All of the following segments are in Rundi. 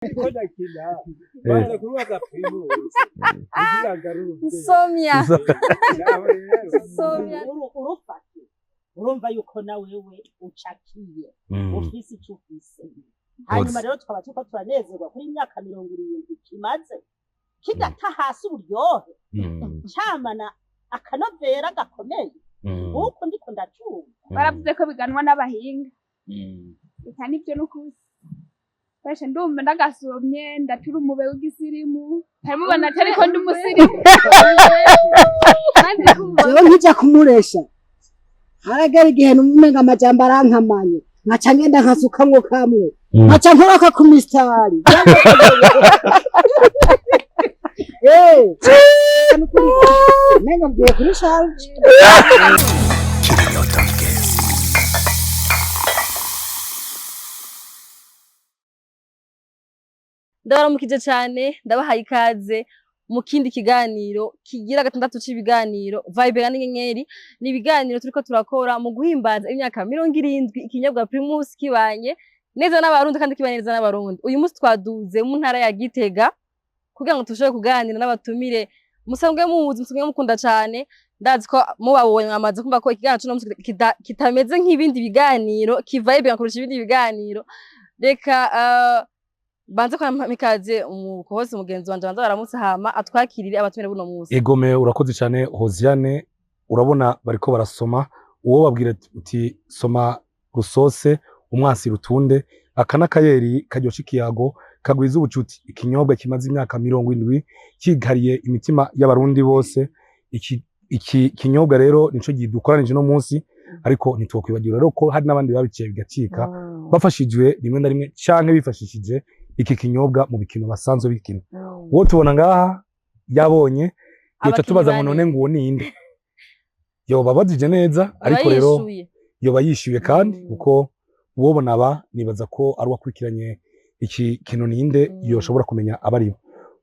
Ko ndakina baza kurubaza Primus kugira ngarure ubwenge. Nsomya. Naho rero Nsomya. Urufate urumva yuko na wewe ucakiye ufise ico ufise. Hanyuma rero tukaba turiko turanezerwa kuri imyaka 70 kimaze kidata hasi uburyohe, camana akanovera gakomeye nk'uko ndiko ndacumva. Baravuze ko biganwa n'abahinga, eka nivyo n'ukuri. Basha ndumva ndagasomye ndatura umube w'igisirimu, ntamubona atariko ndi umusirimu. Maze kumva Jewe nkija kumuresha haragera igihe numenga amajambo arankamanye, nkaca ngenda nkasukamwo kamwe, nkaca nkoroka ku misitari. Eh, umenga mvuye kuri charge. Ndabaramukije cyane, ndabahaye ikaze mu kindi kiganiro kigira gatandatu c'ibiganiro Vibe n'inyenyeri. Ni ibiganiro turiko turakora mu guhimbaza imyaka 70 ikinyobwa Primus kibanye neza n'Abarundi kandi kibanye neza n'Abarundi. Uyu munsi twaduze mu ntara ya Gitega kugira ngo tushobore kuganira n'abatumire musanzwe muzi, musanzwe mukunda cane. Ndazi ko mubabonye mwamaze kumva ko ikiganiro c'uno munsi kitameze nk'ibindi biganiro, kivibe kurusha ibindi biganiro. Reka banze kwa mikaze umukozi mugenzi wanje banza baramutse, hama atwakirire abatumire buno munsi. Egome, urakoze cyane Hosiane. Urabona bariko barasoma, uwo babwira uti soma rusose umwasi rutunde. Aka n'akayeri karyosha ikiyago, kagwiza ubucuti, ikinyobwa kimaze imyaka 70 kigariye imitima y'Abarundi bose. Iki kinyobwa rero nico gidukoranije no munsi, ariko ntitwokwibagira rero ko hari n'abandi babiciye bigacika, bafashijwe rimwe na rimwe canke bifashishije iki kinyobwa mu bikino basanzwe bikina. Uwo tubona ngaha yabonye yoca Abakinyi tubaza ngo bane. None ngo uwo ninde? Yoba abajije neza, ariko rero Yishuye. Yoba yishyuye kandi kuko uwobona aba nibaza ko ari uwakurikiranye iki kintu ninde yoshobora kumenya abaribo.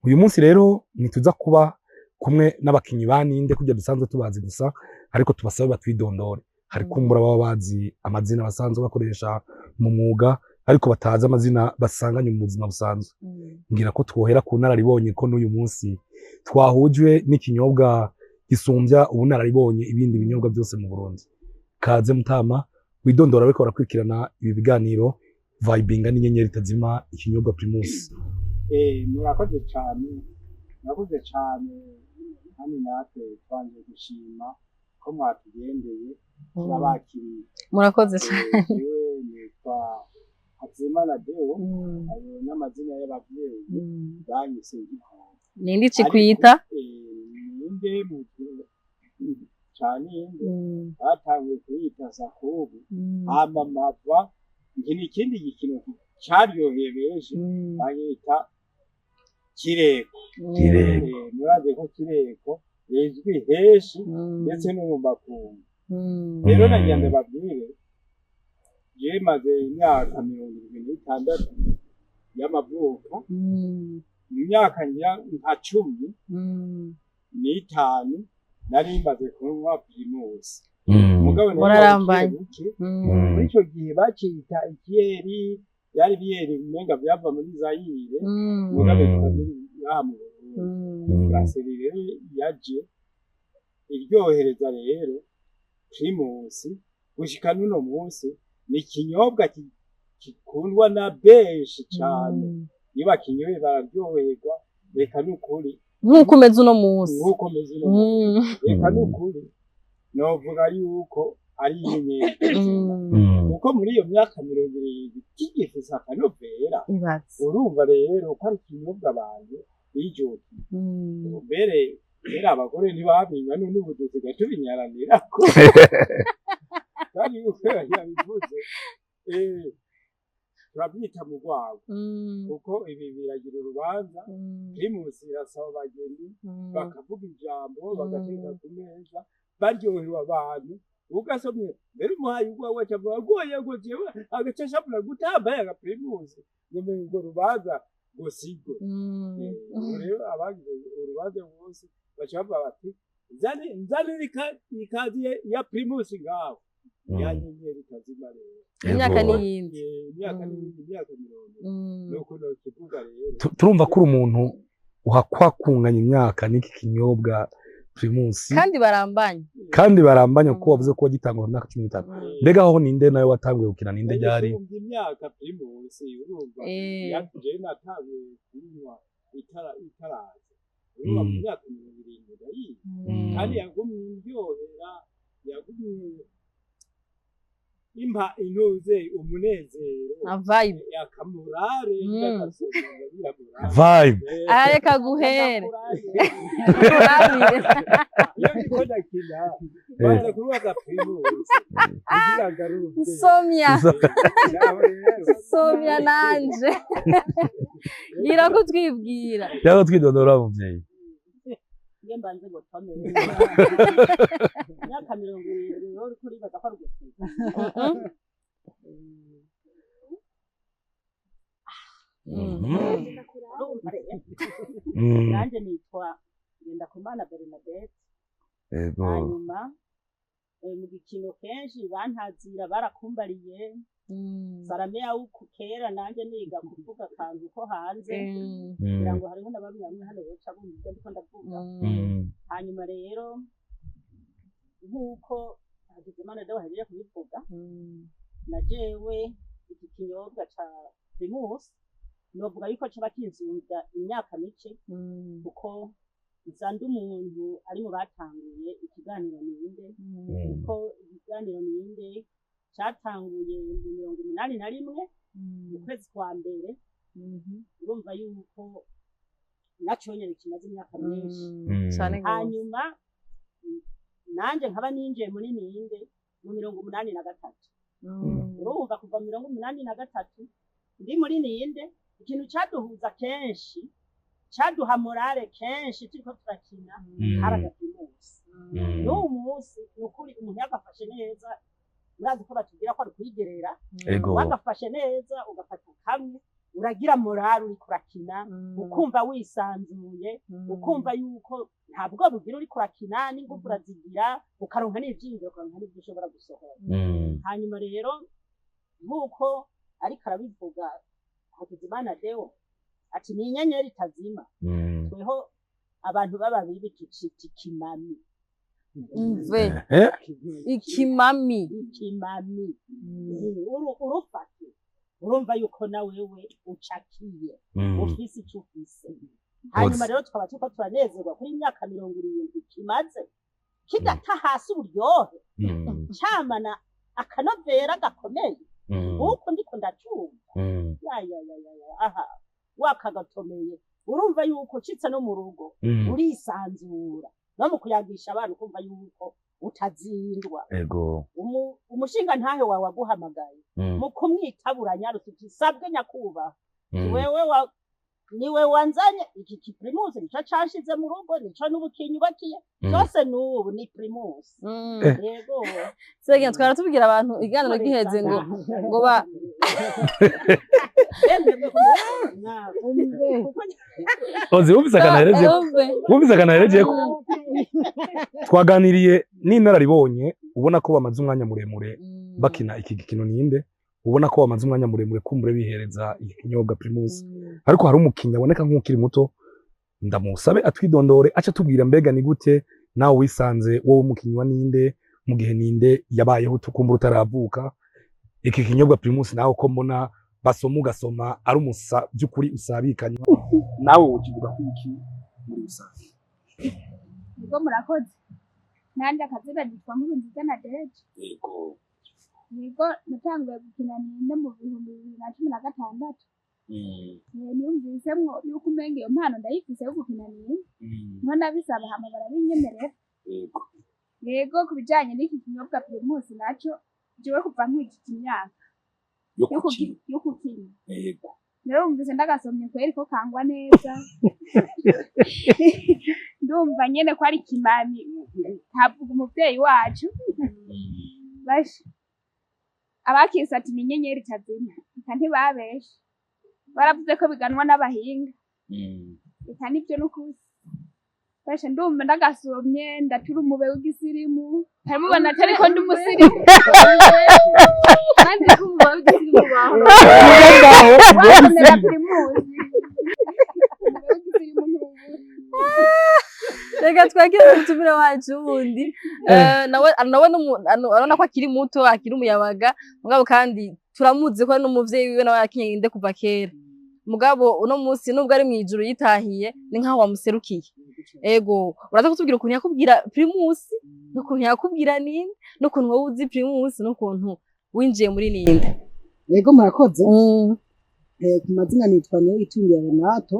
Uyu munsi rero ntituza kuba kumwe n'abakinyi ba ninde kurya dusanzwe tubazi gusa, ariko tubasabe batwidondore. Hari kumbura baba bazi amazina basanzwe bakoresha mu mwuga, ariko batazi amazina basanganye mu buzima busanzwe. Ngira ko twohera ku nararibonye, ko n'uyu munsi twahujwe n'ikinyobwa gisumbya ubunararibonye ibindi binyobwa byose mu Burundi. Kaze mutama, widondora ariko barakurikirana ibi biganiro Vibinga n'inyenyeri itazima, ikinyobwa Primus. Murakoze cyane, murakoze cyane, kandi natwe twanje gushima ko mwatugendeye, turabakiriye. Murakoze cyane. Jewe nitwa Hakizimana Deo, ayo n'amazina y'abavyeyi banyise Gikoko. Ninde cikwita? Ninde cane inde batanguye kuyita Sakubu, hama mpava nkina ikindi gikino caryoheye benshi, banyita Kireko. Kireko. Murazi ko Kireko rizwi henshi ndetse no mu makungu. Rero nagira ndababwire, jewe maze imyaka 76 y'amavuko. Mu myaka nka 15 nari maze kunywa Primus, mugabo nari Murarambanye. buke buke. Muri ico gihe bacita ikiyeri, byari biyeri umenga vyava muri Zayire, mugabo tukaba turi ngaha mu Burundi. Brasserie rero yaje iryohereza rero Primus, gushika n'uno munsi ni ikinyobwa gikundwa na benshi cane. Iyo bakinyoye bararyoherwa, reka n'ukuri. Nk'uko umeze uno munsi. Nk'uko meze uno munsi, reka n'ukuri novuga yuko ari inyenyeri, kuko muri iyo myaka 70 kigifise akanovera. Ibaze. Urumva rero ko ari ikinyobwa abantu bijukiye. Mbere kera abagore ntibabinywa, none ubu dusigaye tubinyaranirako, kandi uko yabivuze turabyita mu rwabo, kuko ibi biragira urubanza. Primus irasaba abageni, bakavuga ijambo, bagateka ku meza, baryohewe abantu. Ugasomye mbere umuhaye urwawe acavuga goye ngo jewe agaca ashabura gutambaye aga Primus, ngo menga urwo rubanza ngo sigo. Ubu rero abagize urubanza bose baca bavuga bati nzanire ikaziye ya Primus ngaho. Ya nyenyeri itazima rero. Imyaka n'iyindi. Imyaka n'iyindi, imyaka 70. Nuko nokivuga rero. Turumva ko uri umuntu uhakwa kunganya imyaka n'iki kinyobwa Primus. Kandi barambanye. Kandi barambanye kuko wavuze ko wagitangura mu myaka 15. Mbega aho ninde nawe watanguye gukina ninde ryari? Imyaka Primus urumva. Yaje natanguye kunywa itaraza. Urumva mu myaka 70 ndayizi. Kandi yagumye indyohera, yagumye impa intuze umunezero. Vibe. Yakamurare vibe. Areka guhere. Somya. Somya nanje. Gira kutwibwira. Yago twidondora muvyeyi. Mbanze ngo twamere. Imyaka 70 uri kuri baza ko rugufite. Nanje nitwa Ngendakumana Bernadette. Yego. Hanyuma mu gikino kenshi bantazira barakumbariye. Sarame yawu kera nanje niga kuvuga akantu ko hanze kugira ngo hariho na bamwe bamwe hano boca bumva ibyo ndiko ndavuga. Hanyuma rero nkuko Hakizimana Deo ahejeje kubivuga, na jewe iki kinyobwa ca Primus novuga yuko coba kinzunza imyaka mike, kuko nza ndi umuntu ari mu batanguye ikiganiro ninde, kuko ikiganiro ninde cyatanguye mu 81 mu kwezi kwa mbere. Urumva yuko naco nyene kimaze imyaka myinshi. Hanyuma nanje nkaba ninjiye muri ninde mu 83. Urumva kuva 83 ndi muri ninde, ikintu cyaduhuza kenshi cyaduha morale kenshi turiko turakina haraga Primus. N'uwo munsi nukuri umuntu yagafashe neza, murazi ko batubwira ko ari kuyigerera, wagafashe neza ugafata kamwe uragira morale uri kurakina, ukumva wisanzuye, ukumva yuko ntabwo bugira uri kurakina n'ingufu urazigira, ukaronka n'ivyiyumviro, ukaronka n'ibyo ushobora gusohora. Hanyuma rero nkuko ariko arabivuga Hakizimana Deo ati ni inyenyeri itazima, tweho abantu baba bibi tucita ikimami. Mve ikimami. Ikimami urufate urumva yuko na wewe ucakiye ufise icyo ufise. Hanyuma rero tukaba turiko turanezerwa kuri imyaka 70 kimaze kidata hasi uburyohe, camana akanovera gakomeye. Uko ndiko ndacumva ya ya ya ya aha wakagatomeye, urumva yuko ucitse no mu rugo urisanzura no mu kuyagisha abantu kumva yuko utazindwa. Ego. Umushinga ntahe wawe aguhamagaye mu kumwitaburanya ruti sabwe nyakuba wewe wa niwe wanzanye iki ki Primus nico canshize mu rugo nico n'ubukinyubakiye cyose n'ubu ni Primus. Yego. Sege twara tubwira abantu iganiro giheze ngo ngo ba Ozi wumvise akanahereje. Wumvise akanahereje ko twaganiriye n'inararibonye ubona ko bamaze umwanya muremure bakina iki gikino ninde, ubona ko bamaze umwanya muremure kumbure bihereza ikinyobwa Primus. Ariko hari umukinnyi aboneka nk'ukiri muto, ndamusabe atwidondore aca tubwira mbega ni gute nawe wisanze wowe umukinnyi wa ninde mu gihe ninde yabayeho tukumbura utaravuka. Iki kinyobwa Primus nawe ko mbona basoma ugasoma ari umusa by'ukuri usabikanywa, nawe ukivuga ko iki muri rusange? Ubwo murakoze. Nanje akazina nitwa Nkurunziza Nadege. Yego. Yego, natanguye gukina ninde mu 2016. Niyumvisemwo yuko umenga iyo mpano ndayifise yo gukina ninde, niho nabisaba hama barabinyemerera. Yego. Yego, ku bijanye n'iki kinyobwa Primus naco jewe kuva nkwijije imyaka yo gukina. Yego. Narumvise ndagasomye kweri ko kangwa neza. Ndumva nyene ko ari kimami ntavuga umuvyeyi wacu. Bashi abakise ati ni inyenyeri itazima, eka ntibabeshe, baravuze ko biganwa n'abahinga. Eka nivyo n'ukuri. Basha ndumva ndagasomye ndatura umube w'igisirimu ntamubona atari ko ndi umusirimu Kandi ko umube w'igisirimu baho. Wasomera Primusi umube w'igisirimu ntubura. Reka twakire umutumire wacu wundi. Nawe nawe urabona ko akiri muto, akiri umuyabaga, mugabo kandi turamuzi ko ari n'umuvyeyi wiwe nawe yakinye inde kuva kera. Mugabo uno munsi nubwo ari mw'ijuru yitahiye, ni nkaho wamuserukiye. Ego, uraza kutubwira ukuntu yakubwira Primus, n'ukuntu yakubwira Ninde, n'ukuntu wowe uzi Primus, n'ukuntu winjiye muri Ninde. Yego, murakoze. Ku mazina nitwa Niyoyitungiye Renato.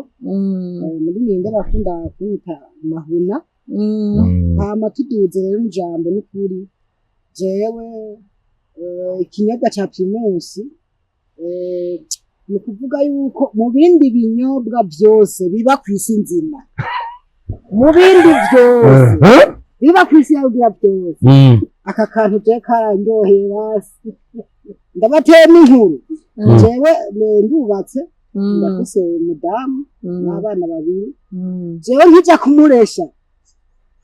Muri Ninde bakunda kunyita Mahuna. Hama tuduze rero ijambo n'ukuri, jewe ikinyobwa ca Primus, ni ukuvuga yuko mu bindi binyobwa vyose biba kw'isi nzima, mu bindi vyose biba kw'isi yarugira byose, aka kantu je karandyoheye. Basi ndabateye n'inkuru. Jewe ndubatse, ndafise umudamu n'abana babiri. Jewe nkija kumuresha,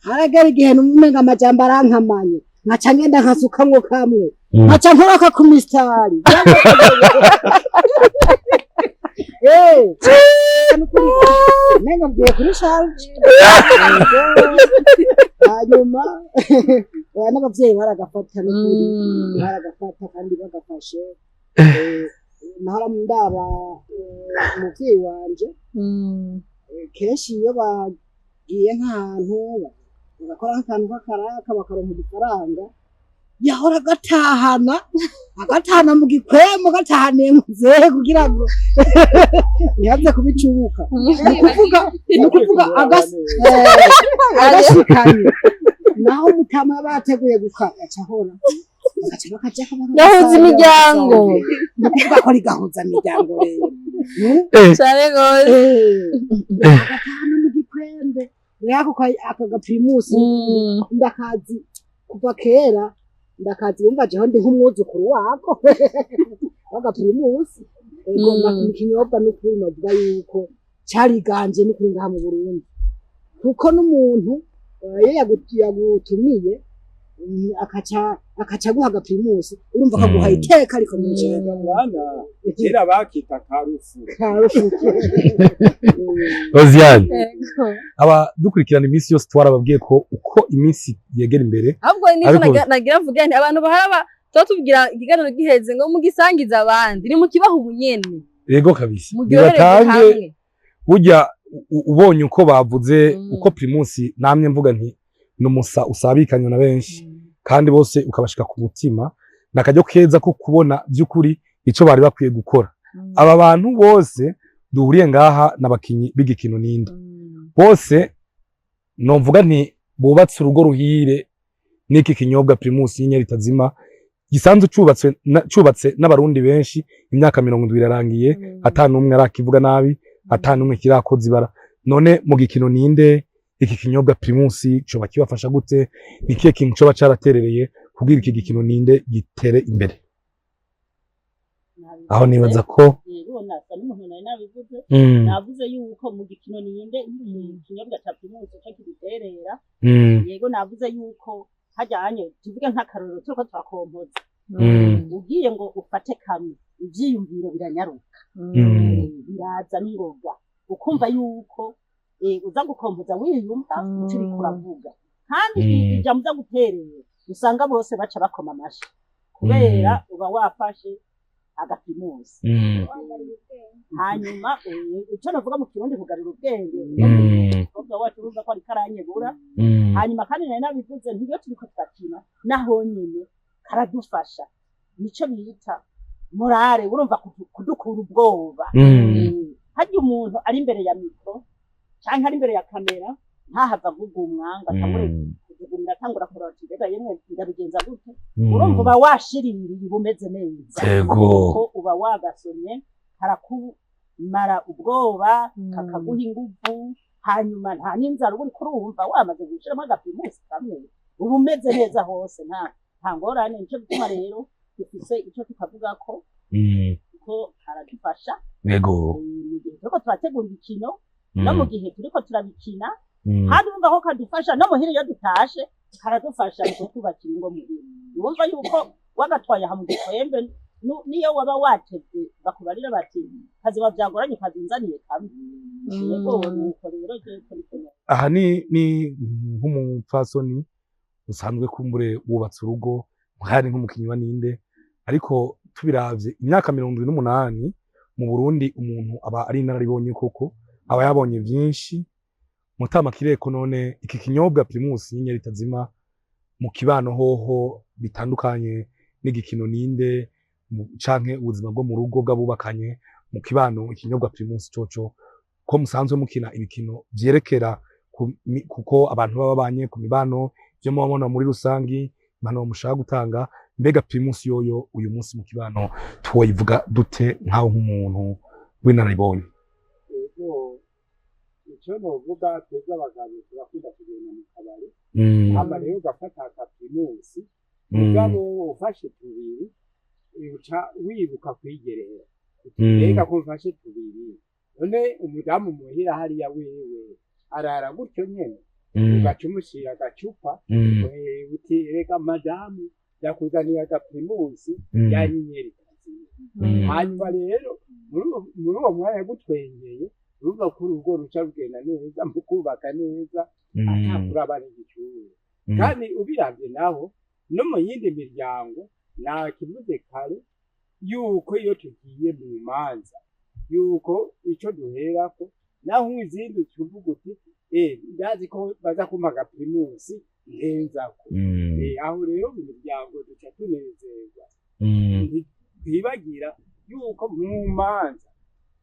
haragera igihe numenga amajambo arankamanye, nkaca ngenda nkasukamwo kamwe, nkaca nkoroka ku misitari. Nenga mgiye kuri charge. Hanyuma n'abavyeyi baragafata, n'ukuri baragafata kandi bagafashe. Nahora ndaba umuvyeyi wanje kenshi iyo bagiye nk'ahantu bagakora nk'akantu k'akaraka bakaronka udufaranga, yahora agatahana, agatahana mu gikwemo, gatahaniye muzehe kugira ngo ntihaze kubicubuka. Ni ukuvuga agashikanye naho mutama bateguye gukara, acahora bagaca bakajako. Gahuza imiryango. Ni ukuvuga ko ari gahuza imiryango rero. Cane gose. Agatahana mu gikwembe rero ako gaPrimus ndakazi kuva kera, ndakazi. Wumva jeho ndi nk'umwuzukuru wako w'agaPrimus. Ego, ikinyobwa n'ukuri novuga yuko cariganje n'ukuri ngaha mu Burundi, kuko n'umuntu iyo yagutumiye, akaca aguha agaPrimus, urumva akaguha iteka rikomeye cane. Mwana, kera bakita karufu. Karufuke. Oziane, Ego. aba dukurikirana iminsi yose twarababwiye ko uko iminsi yegera imbere Ahubwo nico nagira mvuge nti abantu bahora tuba tubwira ikiganiro giheze ngo mugisangize abandi, ni mukibaha ubunyene. Yego kabisa. Muryohererwe nibatange hamwe. Burya ubonye uko bavuze uko Primus, namye mvuga nti ni umusa usabikanywa na benshi kandi bose ukabashika ku mutima, nakaryo keza ko kubona by'ukuri ico bari bakwiye gukora. Aba bantu bose duhuriye ngaha n'abakinyi b'igikino ninde, bose nomvuga nti bubatse urugo ruhire n'iki kinyobwa Primus y'Inyenyeri Itazima, gisanzwe cubatse n'abarundi benshi. Imyaka 70 irarangiye ata n'umwe arakivuga nabi, ata n'umwe kirakoza ibara. None mu gikino ninde, iki kinyobwa Primus coba kibafasha gute? Ni ikihe kintu coba caraterereye kugira iki gikino ninde gitere imbere? Aho nibaza ko Yego, nasa n'umuntu nari nabivuze. Navuze yuko mu gikino ninde ikinyobwa ca Primus co kibiterera. Yego, navuze yuko hajyanye, tuvuge nk'akarorero, turiko turakompoza, ugiye ngo ufate kamwe, ivyiyumviro biranyaruka, biraza n'ingoga, ukumva yuko uza gukompoza wiyumva ico uriko uravuga, kandi ijambo uza guterera usanga bose baca bakoma amashi kubera uba wafashe agaPrimus. Hanyuma ico navuga mu Kirundi kugarura ubwenge, umukobwa wacu urumva ko ariko aranyebura. Hanyuma kandi nari nabivuze ntiyo turiko turakina naho nyene karadufasha, nico bita morale, urumva kudukura ubwoba. Harya umuntu ari imbere ya micro canke ari imbere ya kamera ntahava avuga umwanga, atangure kujugumira, atangura kuraba ati: "Mbega yemwe, ndabigenza gute?" Urumva uba washiririye, uba umeze neza, kuko uba wagasomye, karakumara ubwoba, kakaguha inguvu. Hanyuma nta n'inzara uba uriko urumva, wamaze gushiramo agaPrimus kamwe uba umeze neza hose, nta ngorane. Nico gituma rero dufise ico tukavuga ko ko karadufasha mu gihe turiko turategura ibikino no mu gihe turiko turabikina. Kandi urumva ko kadufasha no muhira, iyo dutashe karadufasha mu kutwubakira ingo muhira. Urumva yuko wagatwaye aha mu gikwembe, niyo waba watevye bakubarira bati kaziba vyagoranye, kazinzaniye kamwe. Yego, nuko rero je turiko. Aha ni nk'umupfasoni usanzwe kumbure wubatse urugo, hari nk'umukinyi wa Ninde, ariko tubiravye imyaka 78 mu Burundi, umuntu aba ari inararibonye koko, aba yabonye vyinshi. Mutama Kireko, none iki kinyobwa Primus Inyenyeri Itazima mu kibano hoho bitandukanye n'igikino Ninde canke ubuzima bwo mu rugo bw'abubakanye, mu kibano ikinyobwa Primus coco, ko musanzwe mukina ibikino vyerekera kuko abantu baba babanye ku mibano, ivyo mubabona muri rusangi, impanuro mushaka gutanga, mbega Primus yoyo uyu munsi mu kibano twoyivuga dute nkaho nk'umuntu w'inararibonye? Ego, icyo novuga, twebwe abagabo turakunda kugenda mu kabari, hama rero ugafata aka Primus, mugabo ufashe tubiri uca wibuka kwigerera. Mbega ko mfashe tubiri, none umudamu muhira hariya wewe arara gutyo nyene? Ugaca umushyira agacupa, uti: "Reka madamu, ndakuzaniye aga Primus ya Nyenyeri Itazima." Hanyuma rero muri uwo mwanya yagutwengeye, urumva ko urugo ruca rugenda neza mu kubaka neza, atakurabana igicuro. Kandi ubiravye naho no mu yindi miryango, nakivuze kare yuko iyo tugiye mu manza, yuko ico duherako naho izindi tuvuga uti: "Eh, ndazi ko baza kumpa aga Primus ndenzako." Aho rero mu miryango duca tunezerwa. Ntitwibagira yuko mu manza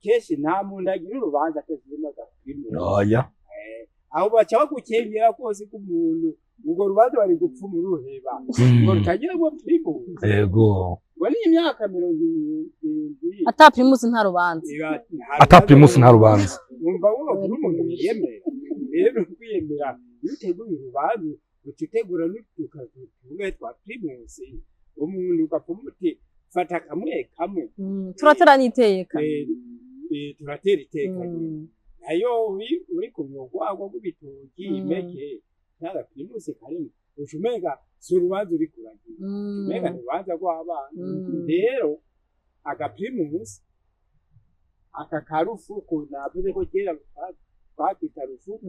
kenshi nta muntu agira urubanza atazirimo aga Primus. Oya. Aho baca bagukengera kose k'umuntu, urwo rubanza bari gupfa umuruheba ngo rutagiramo Primus. Ngo ni imyaka 70. Ata Primus nta rubanza. Ata Primus nta rubanza. Wumva wowe uri umuntu wiyemera rero, kwiyemera, iyo uteguye urubanza uca utegura n'utukazu tumwe twa Primus, umuntu ugapfuma uti: "Fata kamwe kamwe." Turatera n'iteka. Turatera iteka nyine. Nayo uri ku rwagwa rw'ibitoki, impeke n'aga Primus karimo, uca umenga si urubanza uri kuragira, umenga ni urubanza rw'abana. Rero aga Primus aka karufuku, navuze ko kera twakita rufuku,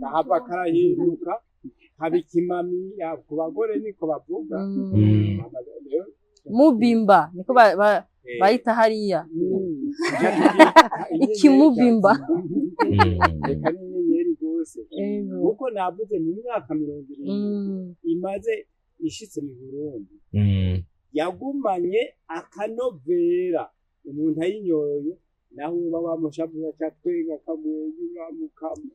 kahava karahinduka kaba ikimami ku bagore, niko bavuga. Rero, Mubimba niko bayita hariya. Ikimubimba. Reka n'inyenyeri rwose, kuko navuze mu myaka 70 imaze ishitse mu Burundi, yagumanye akanovera. Umuntu ayinyoye naho uba wamushavuza aca twenga, akamwenyura mukama.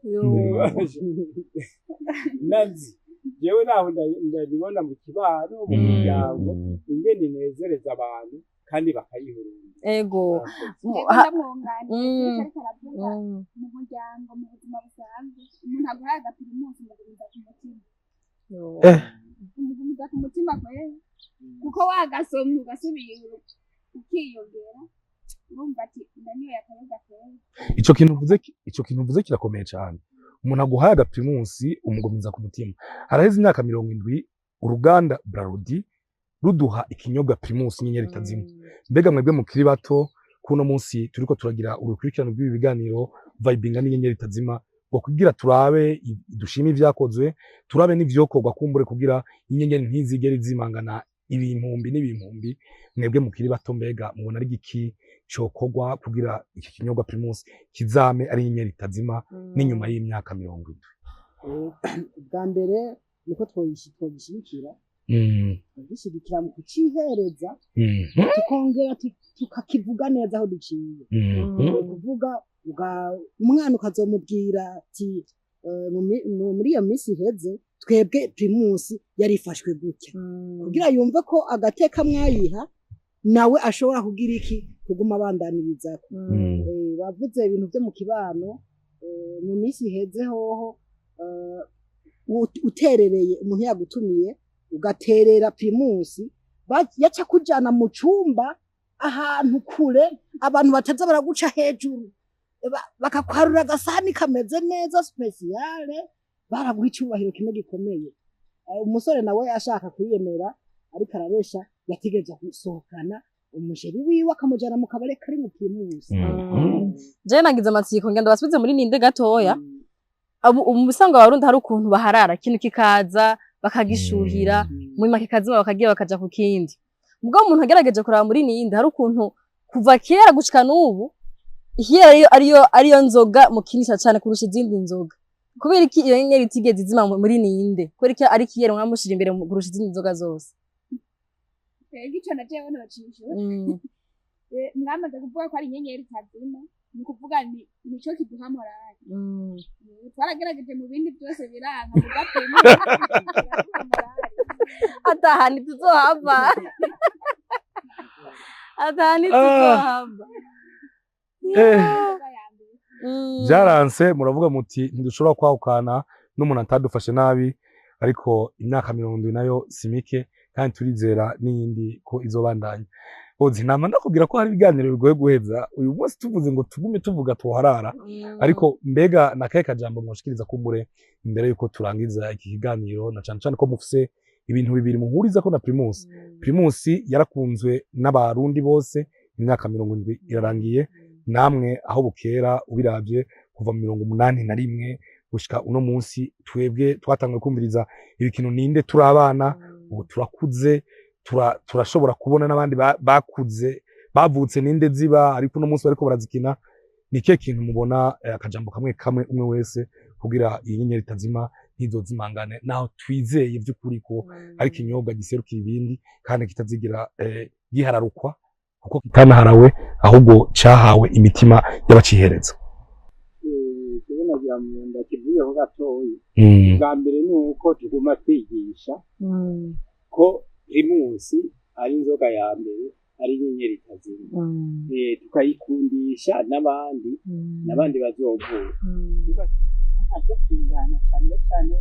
Nazi jewe naho ndabibona mu kibano, mu muryango, ingene inezereza abantu kandi bakayihurumba. Yego, ndamwunganira ariko aravuga mu muryango, mu buzima busanzwe, umuntu aguhaye aga Primus umugumiza ku mutima. Umugumiza ku mutima kweri, kuko wagasomye ugasubira ukiyongera, urumva ati: "Ndanyoye akayoga kweri." Ico kintu uvuze kirakomeye cyane. Umuntu aguhaye aga Primus umugumiza ku mutima. Haraheze imyaka 70 uruganda Brarudi ruduha ikinyobwa Primus Inyenyeri Itazima. Mbega mwebwe mukiri bato, kuno munsi turiko turagira urukurikirane rw'ibi biganiro Vibinga n'Inyenyeri Itazima, ngo kugira turabe dushime ivyakozwe, turabe n'ivyokorwa kumbure kugira inyenyeri ntizigere izimangana ibimpumbi n'ibimpumbi, mwebwe mukiri bato, mbega mubona ari igiki cokorwa kugira iki kinyobwa Primus kizame ari inyenyeri itazima n'inyuma y'imyaka 70? Bwa mbere niko twogishyigikira, twogishyigikira mu kucihereza, tukongera tukakivuga neza aho duciye. Ni ukuvuga umwana ukazomubwira ati: "Muri iyo minsi iheze twebwe Primus yarifashwe gutya," kugira yumve ko agateka mwayiha nawe ashobora kugira iki, kuguma abandaniriza. Bavuze ibintu byo mu kibano, mu minsi iheze hoho, uterereye umuntu yagutumiye ugaterera Primus, yaca kujana mu cumba ahantu kure, abantu bataza baraguca hejuru. Bakakwarura agasahani kameze neza spéciale, baraguha icyubahiro kimwe gikomeye. Umusore nawe ashaka kwiyemera ariko arabesha, yategerezwa gusohokana umu chéri wiwe, akamujana mu kabare kari mu Primus. Jewe nagize amatsiko, ngenda basubize muri ninde gatoya. Mu bisanzwe Abarundi hari ukuntu baharara ikintu kikaza bakagishuhira, mu make kazima bakagira bakaja ku kindi. Mugabo umuntu agerageje kuraba muri ninde, hari ukuntu kuva kera gushika n'ubu ikiyeri ariyo nzoga mukinisha cane kurusha izindi nzoga. Kubera iki iyo nyenyeri itigeze izima muri ninde? Kubera iki ari ikiyeri mwamushira imbere kurusha izindi nzoga zose? Ego, ico na jewe nocishura. Mwamaze kuvuga ko ari inyenyeri itazima, ni ukuvuga ni nico kiduha morale. Twaragerageje mu bindi byose biranka, muga Primus iraduha morale. Ataha ntituzohava, ataha ntituzohava. Inzoga ya mbere. Byaranse, muravuga muti ntidushobora kwahukana n'umuntu atadufashe nabi, ariko imyaka 70 nayo si mike, kandi turizera n'iyindi ko izobandanya. Ozi nama ndakubwira ko hari ibiganiro bigoye guheza. Uyu munsi tuvuze ngo tugume tuvuga tuharara. Ariko mbega na kahe kajambo mwoshikiriza kumbure imbere yuko turangiza iki kiganiro, na cane cane ko mufise ibintu bibiri muhurizako na Primus? Primus yarakunzwe n'Abarundi bose, imyaka 70 irarangiye. Namwe aho bukera, ubiravye kuva mu 81 gushika uno munsi, twebwe twatanguye kumviriza ibikino ninde turi abana, ubu turakuze, turashobora kubona n'abandi bakuze bavutse ninde ziba, ariko uno munsi bariko barazikina. Ni ikihe kintu mubona, akajambo kamwe kamwe umwe wese, kugira iyi nyenyeri itazima, ntizozimangane, naho twizeye vy'ukuri ko ari ikinyobwa giserukira ibindi kandi kitazigira gihararukwa, kuko kitanaharawe, ahubwo cahawe imitima y'abacihereza? Jewe nagira ngo ndakivuyeho gatoyi. Bwa mbere ni uko tuguma twigisha ko Primus ari inzoga ya mbere, ari inyenyeri itazima. Tukayikundisha n'abandi, n'abandi bazovuka. Ntabyo kungana cyane cyane,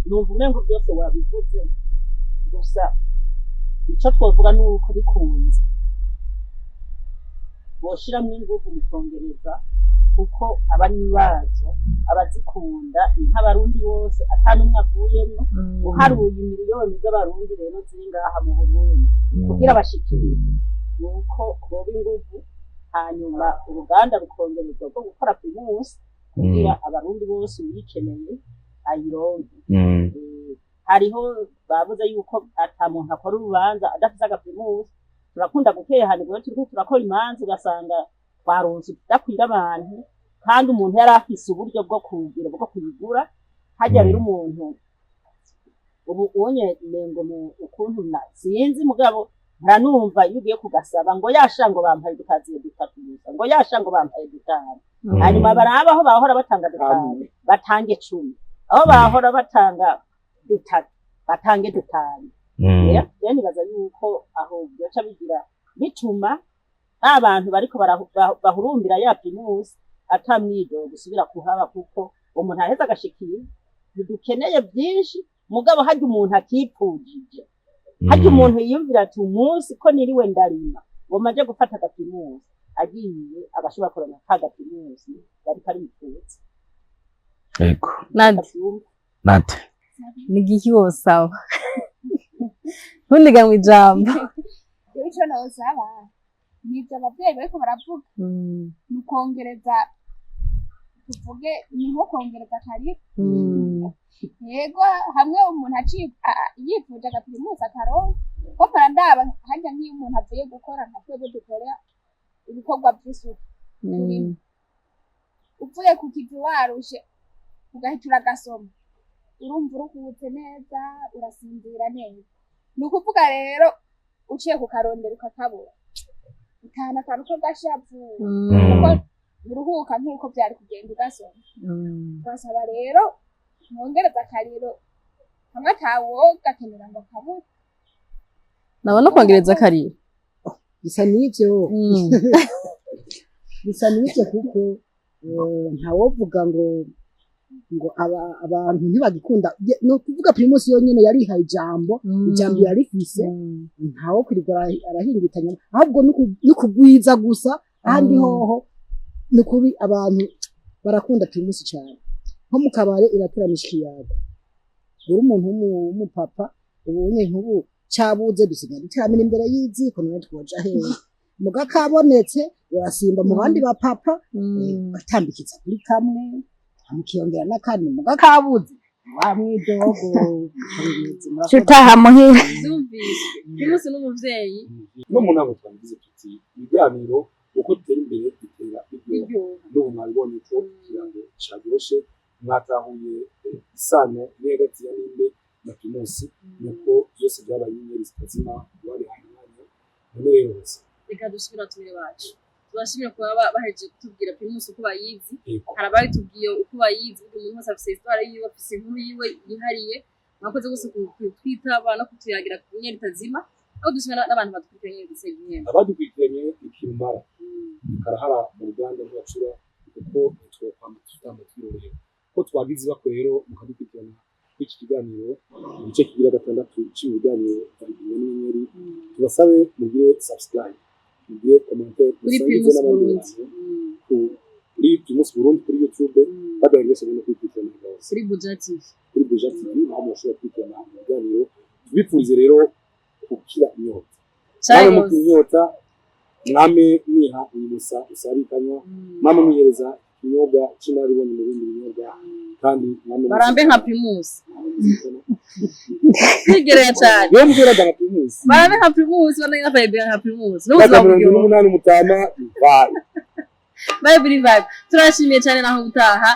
numva umengo byose wabivuze. Gusa icyo twavuga ni uko bikunze boshiramwo ingufu mu kongereza, kuko abanywi bazo, abazikunda, ni nk'Abarundi bose ata n'umwe avuyemwo. Uharuye miliyoni z'Abarundi rero ziri ngaha mu Burundi, kugira bashikirwe ni uko hoba ingufu, hanyuma uruganda rukongerezwa rwo gukora Primus, kugira Abarundi bose uyikeneye ayironke. Hariho bavuze yuko ata muntu akora urubanza adafise aga Primus. Turakunda gukehanirwa iyo turiko turakora imanza, ugasanga twaronse utudakwira abantu, kandi umuntu yari afise uburyo bwo kugira bwo kuyigura harya. Rero umuntu ubu unye mengo mu ukuntu na sinzi, mugabo ntanumva iyo ugiye kugasaba ngo yasha, ngo bampaye udukaziye dutatu gusa, ngo yasha, ngo bampaye dutanu. Hanyuma baraba aho bahora batanga dutanu batange 10, aho bahora batanga dutatu batange dutanu. Rero nibaza yuko aho byoca bigira bituma ba bantu bariko bahurumbira ya Primus ata mwidogo gusubira kuhaba, kuko umuntu aheza agashikira. Ntidukeneye byinshi, mugabo harya umuntu atipfujije, harya umuntu yiyumvira ati umunsi ko niriwe ndarima ngo maje gufata aga Primus, agiye agashobora kuronka ka ga Primus yariko aripfuza. Yego. Nadi. Avyumva. Nate. Ni igiki wosaba? Ntundiga mu ijambo. Rero ico nosaba nivyo abavyeyi bariko baravuga, ni ukongereza, tuvuge ni nko kongereza karibu. Yego, hamwe umuntu yifuje aga Primus akaronka, ko mpora ndaba harya nk'iyo umuntu avuye gukora, nka twebwe dukora ibikorwa vy'isuku, uvuye ku kivi warushe ugahita uragasoma, urumva uruhutse neza, urasinzira neza. Ni ukuvuga rero uciye kukarondera ukakabura, utahana akantu k'agashavu, kuko uruhuka nk'uko vyari kugenda ugasoma. Twasaba rero mwongereza akariro, hamwe atawogakenera ngo akabure. Nabona kongereza akariro. Bisa n'ivyo. Bisa n'ivyo, kuko ntawovuga ngo abantu ntibagikunda. Ni ukuvuga Primus yonyene yarihaye ijambo, ijambo yarifise, ntawo kwirirwa arahingitanya, ahubwo no kugwiza gusa ahandi. Hoho Ni ukuri abantu barakunda Primus cyane. Nko mu kabare irateramisha ikiyago. Uri umuntu w'umupapa ubunye nk'ubu cabuze, dusigaye duteramira imbere y'iziko, none twoja hehe? Muga kabonetse urasimba mu bandi bapapa, ugatambikiza kuri kamwe, mukiyongera n'akandi. Muga kabuze wa mwidogo. Utaha muhira. Vyumvise, Primus n'umuvyeyi. No mu nama twabigize tuti ibiganiro uko dutera imbere bitera biryoha. Biryoha. N'ubu mwabibonye ko ikirango caryoshe, mwatahuye isano iri hagati ya Ninde na Primus, nuko byose byabaye inyenyeri zitazima babihaye umwanya. None rero bose Reka dushimire abatumire bacu, tubashimire kuba bahejeje kutubwira Primus uko bayizi. Hari ababitubwiye uko bayizi. Buri muntu wese afise histoire yiwe, afise inkuru yiwe yihariye. Mwakoze gose kutwitaba no kutuyagira ku nyenyeri itazima, aho dushimira n'abantu badukurikiranye ndetse igihembo. Abadukurikiranye ikirumara karahara mu ruganda ntibacura, kuko ntitwokwama tutamba twirorera ko twagize ibako. Rero mukadukurikirana kuri iki kiganiro, igice kigira gatandatu cy'ibi biganiro Vibingo n'Inyenyeri, tubasabe mugire subscribe, mugire commentaire, kuri musangize Primus n'abandi Burundi. bantu kuri Primus Burundi kuri YouTube, badahengesha no kwikurikirana hose. Kuri Buja TV. Kuri Buja TV naho murashobora gukurikirana ibiganiro. Tubifurize rero gukira inyota. Cane Mwame gose. mukira inyota, mwame mwiha uyimusa usabikanywa, mwame mwihereza ikinyobwa c'inararibonye mu bindi binyobwa, kandi mwame Barambe nka Primus, kwigerera cane. Niyo mugeraga nka Primus. Barambe nka Primus, banage nka Vibe, nka Primus Myaka n'ubuzima mirongo ine buryoha. n'umunani umutama vibe. Vibe ni vibe. Turashimiye cyane, naho utaha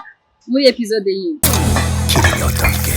muri episode yindi. Kirinyota.